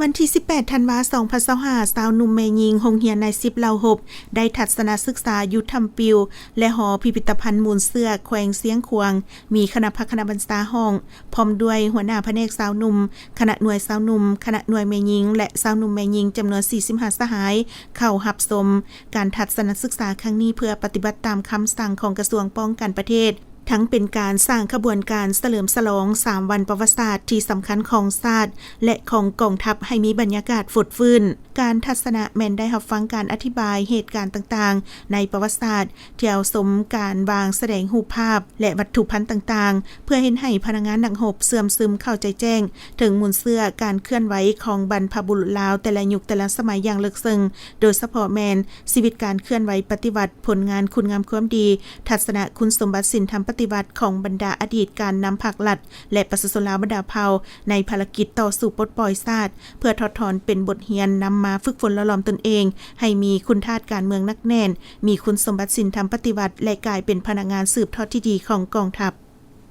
ວັນທີສິບແປດ ທັນວາ ສອງພັນຊາວຫ້າ, ຊາວໜຸ່ມແມ່ຍິງໂຮງຮຽນນາຍສິບເຫຼົ່າຮົບ ໄດ້ທັດສະນະສຶກສາຢູ່ຖ້ຳປິວ ແລະ ຫໍພິພິທະພັນມູນເຊື້ອ ແຂວງຊຽງຂວາງ, ມີຄະນະພັກຄະນະບັນຊາຫ້ອງ ພ້ອມດ້ວຍຫົວໜ້າພະແນກຊາວໜຸ່ມ, ຄະນະໜ່ວຍຊາວໜຸ່ມ, ຄະນະໜ່ວຍແມ່ຍິງ ແລະ ຊາວໜຸ່ມແມ່ຍິງຈຳນວນສີ່ສິບຫ້າສະຫາຍ ເຂົ້າຮັບຊົມການທັດສະນະສຶກສາຄັ້ງນີ້ ເພື່ອປະຕິບັດຕາມຄຳສັ່ງຂອງກະຊວງປ້ອງກັນປະເທດ, ທັງເປັນການສ້າງຂະບວນການສະເຫຼີມສະຫຼອງສາມວັນປະຫວັດສາດທີ່ສຳຄັນຂອງຊາດ ແລະ ຂອງກອງທັບໃຫ້ມີບັນຍາກາດຟົດຟື້ນ. ການທັດສະນະແມ່ນໄດ້ຮັບຟັງການອະທິບາຍເຫດການຕ່າງໆໃນປະຫວັດສາດ, ທ່ຽວຊົມການວາງສະແດງຮູບພາບ ແລະ ວັດຖຸພັນຕ່າງໆ ເພື່ອເຮັດໃຫ້ພະນັກງານນັກຮົບເຊື່ອມຊຶມເຂົ້າໃຈແຈ້ງເຖິງມູນເຊື້ອການເຄື່ອນໄຫວຂອງບັນພະບຸລຸດລາວແຕ່ລະຍຸກແຕ່ລະສະໄໝຢ່າງເລິກເຊິ່ງ, ໂດຍສະເພາະແມ່ນ ຊີວິດການເຄື່ອນໄຫວປະຕິວັດ, ຜົນງານຄຸນງາມຄວາມດີ, ທັດສະນະຄຸນສົມບັດສິນທຳປະຕິວັດຂອງບັນດາອະດີດການນຳພັກລັດ ແລະ ປະຊາຊົນລາວບັນດາເຜົ່າ ໃນພາລະກິດຕໍ່ສູ້ປົດປ່ອຍຊາດ, ເພື່ອຖອດຖອນເປັນບົດຮຽນນຳມາຝຶກຝົນຫຼໍ່ຫຼອມຕົນເອງ ໃຫ້ມີຄຸນທາດການເມືອງໜັກແໜ້ນ, ມີຄຸນສົມບັດສິນທຳປະຕິວັດ ແລະ ກາຍເປັນພະນັກງານສືບທອດທີ່ດີຂອງກອງທັບ.